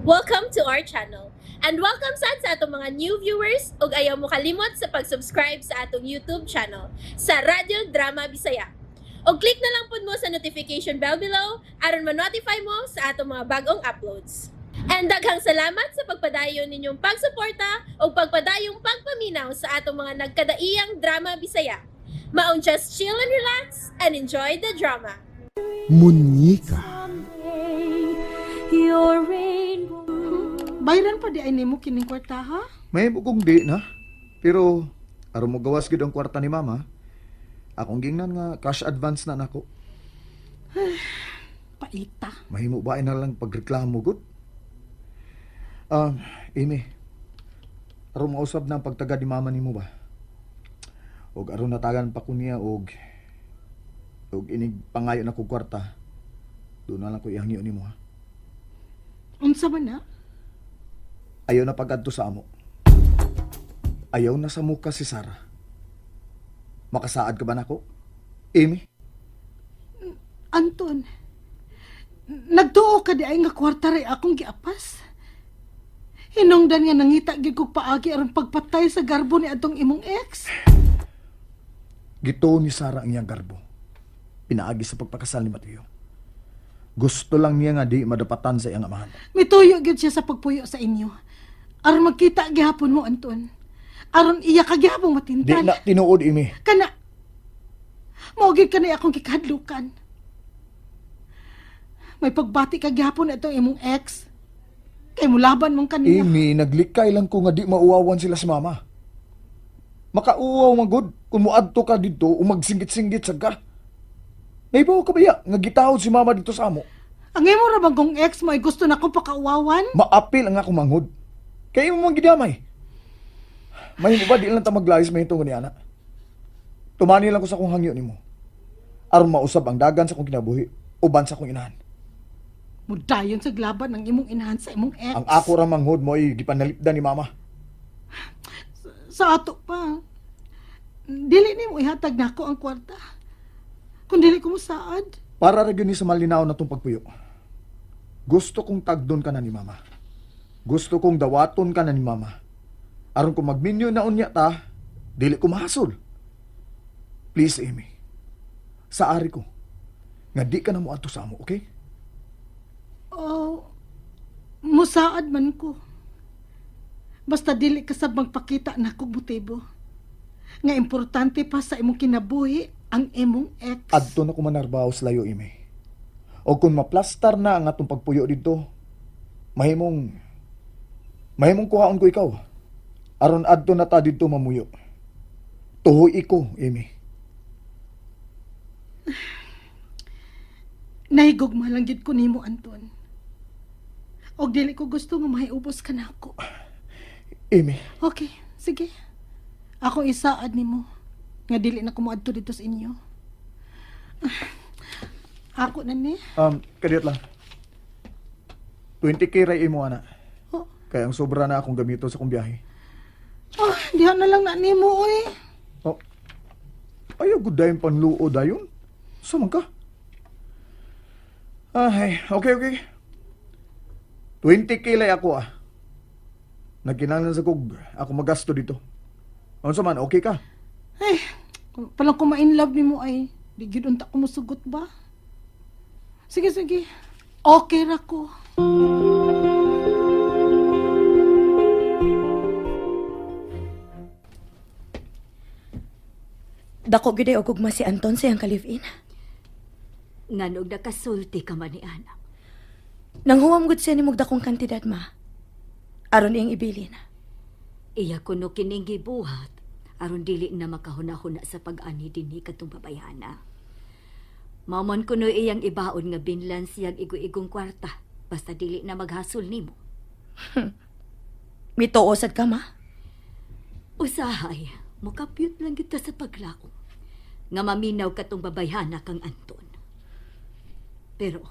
Welcome to our channel. And welcome sad sa atong mga new viewers ug ayaw mo kalimot sa pag-subscribe sa atong YouTube channel sa Radyo Drama Bisaya. Og click na lang pud mo sa notification bell below aron ma-notify mo sa atong mga bagong uploads. And daghang salamat sa pagpadayon ninyong pagsuporta ug pagpadayong pagpaminaw sa atong mga nagkadaiyang drama Bisaya. Maong just chill and relax and enjoy the drama. Munyika. Your rainbow. Bayran pa di ay nimo kining kwarta ha? May kong di na. Pero aron mo gawas gid ang kwarta ni mama. Akong gingnan nga cash advance na nako. Paita. Mahimo ba na lang pagreklamo gud? Amy. Aron mausab na ang pagtaga ni mama nimo ba? Og aron natagan pa ko niya og og inig pangayo na kog kwarta. Doon na lang ko ihangyo nimo ha. Unsa man na? Ayaw na pag-adto sa amo. Ayaw na sa muka si Sarah. Makasaad ka ba nako? Amy? Anton. Nagtuo ka di ay nga kwarta ray akong giapas. Hinungdan nga nangita gyud kog paagi aron pagpatay sa garbo ni atong imong ex. Gituo ni Sarah ang iyang garbo. Pinaagi sa pagpakasal ni Mateo. Gusto lang niya nga di madapatan sa iyang amahan. Mituyo gyud siya sa pagpuyo sa inyo. Aron magkita gihapon mo, Anton. Aron iya ka gihapon Di matintal. na tinuod, Amy. Kana mao gyud kanay akong gikahadlukan. May pagbati ka gihapon atong imong ex. Kay mulaban mong kaniya. Amy, naglikay lang ko nga di mauwawan sila si mama. Makauwaw magod kung muadto ka dito o magsinggit-singgit sa ka. Naibaw ka ba ya nga gitawod si mama dito sa amo? Ang imo ra bang kong ex mo ay gusto na akong pakauwawan? Maapil ang akong manghod. Kaya imo mang gidamay. May mo ba di lang ta maglayos may ni ana. Tumani lang ko sa akong hangyo nimo. Aron mausab ang dagan sa akong kinabuhi uban sa akong inahan. Mudayon sa glaban ang imong inahan sa imong ex. Ang ako ra manghod mo ay gipanalipdan ni mama. Sa ato pa. Dili nimo ihatag nako ang kwarta. Kung dili ko mosaad. Para ra gyud ni sa malinaw na tong pagpuyo. Gusto kong tagdon ka na ni mama. Gusto kong dawaton ka na ni mama. Aron kung magminyo na unya ta, dili ko mahasol. Please, Amy. Sa ari ko, nga di ka na mo adto sa amo, okay? Oh, musaad man ko. Basta dili ka sab magpakita nako motibo. Nga importante pa sa imong kinabuhi ang imong ex. Adto na ko manarbaho sa layo, Amy. O kung maplastar na ang atong pagpuyo dito, mahimong mahimong kuhaon ko ikaw. Aron adto na ta didto mamuyo. Tuhoy ko, Amy. Nahigugma lang gid ko nimo, Anton. Og dili ko gusto nga mahiubos ka nako. Amy, Okay, sige. Ako isaad nimo nga dili na ko moadto dito sa inyo. Ako na ni. Kadiyot lang. 20K ray imo ana. Oh, Kaya ang sobra na akong gamiton sa akong biyahe. oh diha na lang na nimo oy. Oh. Ayaw gud dayon panluo dayon. Sa man ka? Ay, okay, okay. 20K lay ako ah. Nagkinahanglan sa kog ako magasto dito. Unsa man, okay ka? Ay, kung palang ko ma-in love nimo ay di gyud unta ko mosugot ba? Sige, sige. Okay ra ko. Dako gyud ay og gugma si Anton sa iyang ka-live-in. Nganog nakasulti ka man ni anak. Nanghuwam gud siya nimog dakong kantidad ma. Aron iyang ibilin. Iya kuno kining gibuhat aron dili na makahuna-huna sa pag-ani dinhi katong babayhana. Mamon kuno iyang ibaon nga binlan siyang igo-igong kwarta basta dili na maghasol nimo. Mituo sad ka ma. Usahay, mukapyot lang kita sa paglaom nga maminaw katong babayhana kang Anton. Pero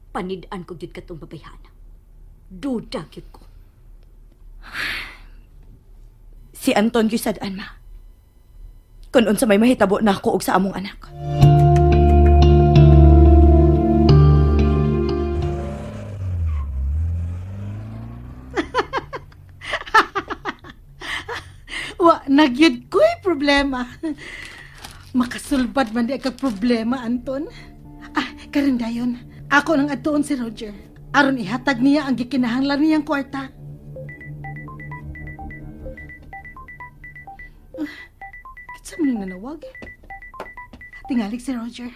panid-an ko gyud katong babayhana. Duda gyud ko. Si Anton gyud sad-an ma. Kun unsa may mahitabo nako og sa among anak. Nagyud ko'y problema. Makasulbad man di kag problema, Anton. Ah, karon dayon. Ako nang adtuon si Roger. Aron ihatag niya ang gikinahanglan niyang kwarta. Ah, kinsa man yung nanawag? Tingalig si Roger.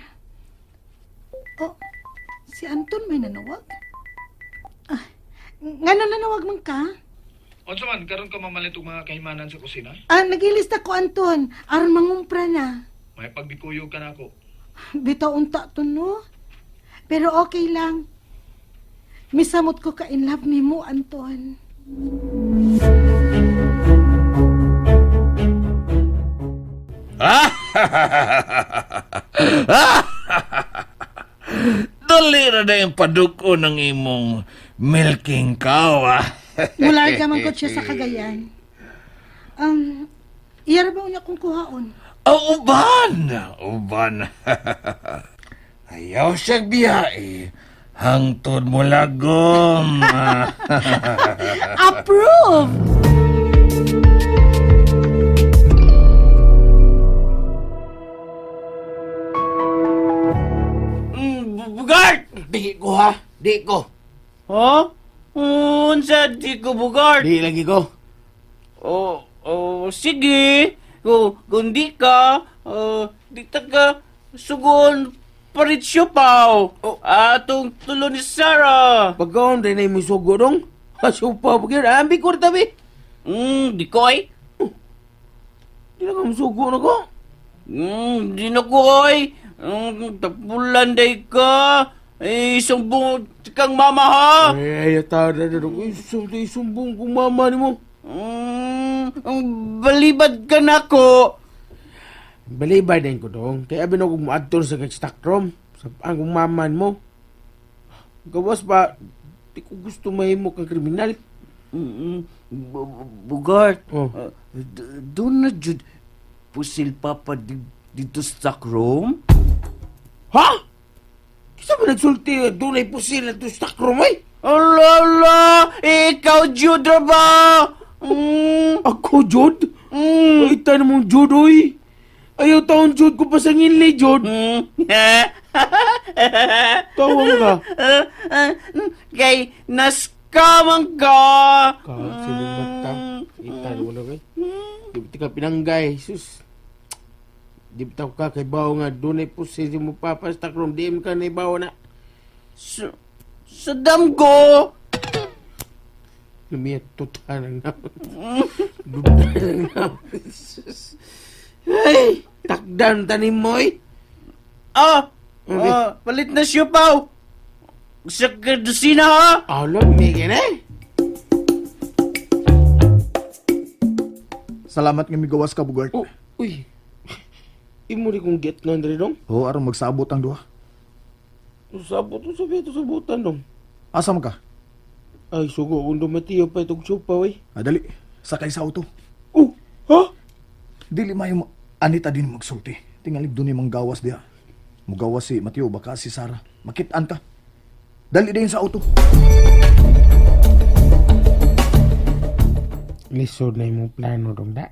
Oh, si Anton may nanawag? Ah, ngano nanawag man ka? Unsa man karon ka mamalit og mga kahimanan sa kusina? Ah, nagilista ko, Anton. Aron mangumpra na. May pagbikuyog ka nako. Bitaw unta to, no? Pero okay lang. Misamot ko ka in love nimo, Anton. Dali na na yung paduko ng imong milking cow, ah. Mularga man ko siya sa Cagayan. Iyara ba unya kong kuhaon? Oh, uban! Uban. Ayaw siyang biyae. Hangtod mo lagom. Approve! Bugart! Di ko ha, di ko. Ha? Unsa di ko Bugart? Di lagi ko. Oh, oh, sige. Kung di ka, di ta ka sugon parit siopaw. Oh. Atong tulo ni Sarah. Pagkaon rin ay mo sugo dong. Asupa pa gyud. Ambi ko tabi. Di ko ay. Di na ka musugo na ko. Di na ko ay. Tapulan day ka. Eh, sumbong kang mama ha. Ay, ay, tara na dong. Uy, sumbong kong mama ni mo. Ang balibad ka na ko. Balibay din ko dong. Kaya abi na kong muadto sa kag stock room. Sa ang kong mama ni mo. Gawas pa, di ko gusto mahimo kang kriminal. Bugart, Oh. doon na jud pusil papa dito sa stock room? Ha? Kisa ba nagsulti doon ay pusil na to stock room ay? Ala, ala! Ikaw, jud ra ba? Ako, Jod? Ay, tayo mong Jod, oy. Ayaw taon, Jod, ko pasangin li, Jod. Tawa ka. Kay, naskamang ka! Kahit sinong mata, itan mo na kay. Di ba ka pinanggay, sus. Di ba ka kay bawo nga, doon ay pusil mo papa sa stockroom, di mo ka na ibaw na. Sa damgo! Lumiyat, tutanang na. Dudanang na. Sus. Ay, takdan tanim mo, eh. Ah! Okay. Ah, palit na siya, Pao! Sa kadusina, ha? Alam, may eh. Salamat nga migawas ka, Bugart. Oh, uy. Imo rin kong get nga diri dong. Oo, aron magsabot ang duha. Sabot sa beto sabutan dong. Asa man ka? Ay, sugo kung dumatiyo pa itong sopa, wey. Ah, dali. Sakay sa auto. Oh, ha? Dili mayo anita din magsulti. Tingalig dun yung gawas diha. Mugawas si Mateo, baka si Sara. Makitaan ka. Dali din sa auto. Lisod na imong plano dong da.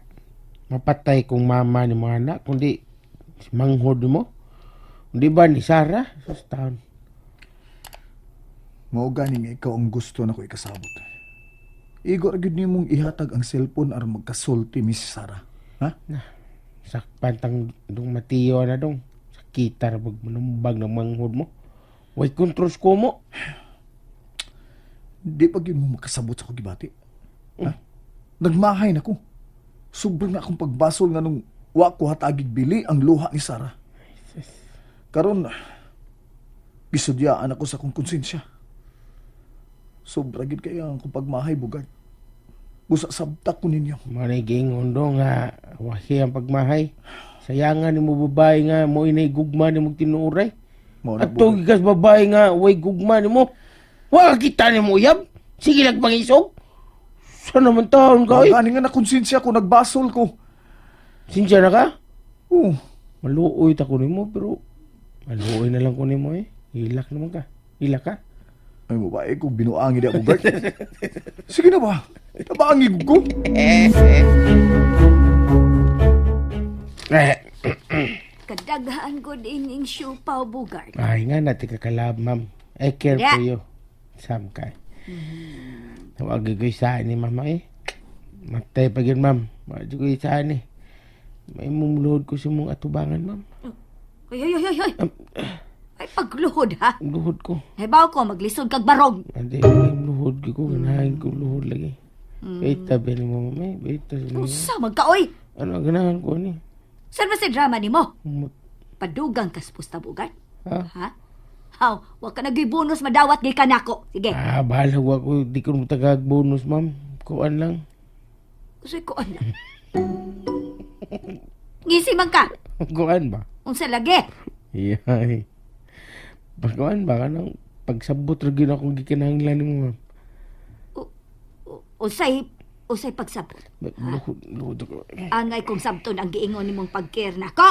Mapatay kong mama ni mga anak, kundi si manghod mo. Kundi ba ni Sarah? Sus taon. Mao gani nga ikaw ang gusto nako ikasabot. Igo ra gyud nimong ihatag ang cellphone aron magkasulti mi si Sara. Ha? Sakpan tang dong Mateo na dong. Sakita ra pag manumbag ng manghod mo. Way kontros ko mo. Di pa gyud mo makasabot sa akong gibati. Ha? Nagmahay na ko. Sobrang na akong pagbasol nga nung wa ko hatagig bili ang luha ni Sara. Karon gisudyaan ako sa akong konsensya. Sobra gid kay ang akong pagmahay bugad. Busa sabta ko ninyo. Manay gingon dong nga wahi ang pagmahay. Sayangan ni mo babae nga mo inay gugma ni mo tinuuray. Mao na At gikas babae nga way gugma ni mo. Wa ka kita ni mo uyab. Sige lang pangisog. Sana man taon ka oy. Gani nga na konsensya ko nagbasol ko. Sinsya na ka? Oo. Maluoy ta ko nimo pero maluoy na lang ko nimo eh. Hilak naman ka. Hilak ka. Ay mo ba eh kung binuangi di ako Bert. Sige na ba? Tabaangi ko. Eh, Kadaghaan gud ining siupaw, Bugart. Ay nga natin kakalab, ma'am. I care Yeah. for you. Sam kay. Tawag ko sa ni mama eh. Matay pa yun, ma'am. Wag ko sa ni. May mumuluhod ko sa mong atubangan, ma'am. Ay, ay, ay, ay, ay. Ay, pagluhod, ha? Luhod ko. Hibaw ko, maglisod kag barog. Hindi, may luhod ko. Ganahan ko luhod lagi. Beta, beli mo, ma'am eh. Beta, sa mga. Usa, magkaoy. Ano, ganahan ko ni? Saan ba si drama ni mo? Umot. Padugang kaspusta, Bugart. Ha? Ha? Haw, wa ka nagibonus madawat gay kanako. Sige. Ah, bahala wa ko. Di ko mo tagag bonus, ma'am. Kuan lang. Usay ko ana. Ngisi man ka. Kuan ba? Unsa lagi? Iyay. Pagkuan ba ka nang pagsabot ra gyud akong gikinahanglan nimo, ma'am. Usay usay pagsabot. Luhod, luhod ako. Angay kong sabton ang giingon nimong pag-care nako.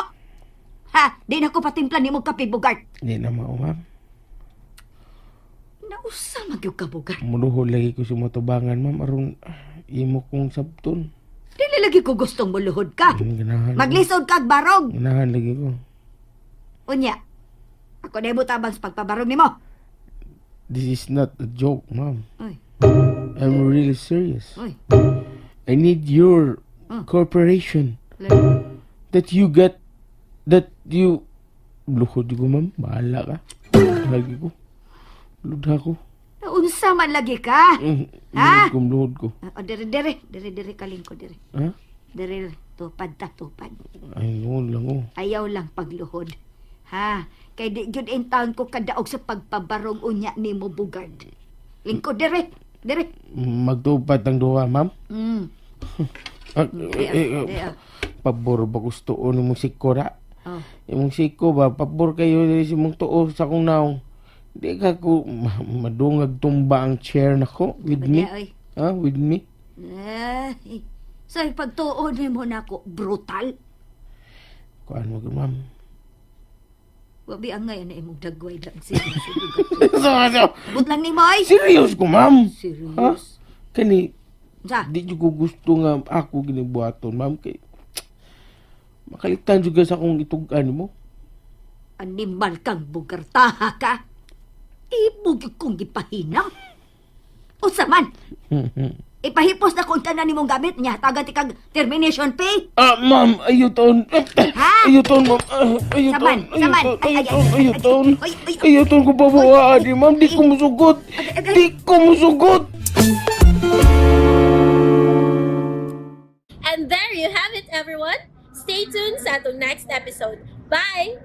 Ha, di na ko patimpla nimong kape, Bugart. Di na mao, ma'am. Nausa man gyud ka, Bugart. Muluhod lagi ko sa matubangan, ma'am, aron imo kong sabton. Dili lagi ko gustong muluhod ka. Ganahan. Maglisod kag barog. Ganahan lagi ko. Unya. Ako na tabang sa pagpabarog nimo. This is not a joke, ma'am. Uy. I'm really serious. Uy. I need your cooperation. Lagi. That you get, that you, luhod ko, ma'am. Bahala ka. Lagi ko. Luhod ako. Unsa man lagi ka? Ha? Luhod ko, luhod ko. O, dire, dire. Dire, dire, kalingko, dire. Ha? Dire, tupad ta, tupad. Ay, luhod lang ko. Ayaw lang pagluhod. Ha? Kay di gyud in taon ko kadaog sa pagpabarog unya nimo, Bugard. Lingko, dire. Dire. Magtupad ang duha, ma'am. Ah, Dire, eh, eh, dire. pabor ba gusto o mong siko ra? Oh. Imong siko ba, pabor kayo sa imong tuo sa akong naong. Di ka ko madungag tumba ang chair nako with me. Ba niya, oy? Ha, with me? Ay, sa pagtuon nimo nako, brutal. Kuan mo gyud, ma'am. Wabi ang ngayon na imong dagway lang siya. So, so, But lang nimo ay. serious ko, ma'am. Serious? Ha? Kani Sa? di jud ko gusto nga ako ginibuhaton, ma'am, kay makalitan jud ka sa akong itug-an mo. Animal kang bugartaha ka. Imo gyud kong gipahina. Unsa man? Ipahipos na kung tanan nimong gamit niya. Tagan ti kag termination pay. Ah, ma'am, ayaw taon. Ha? Ayaw taon, ma'am. Ah, ayaw Saman, taon. Ayaw saman. taon. Ay, Ayaw ay, taon. ay, Ayaw ay, taon. ay, ay, ay. Ayaw taon ko babawaan di, ma'am. Di ko musugot. Di ko musugot. And there you have it, everyone. Stay tuned sa atong next episode. Bye!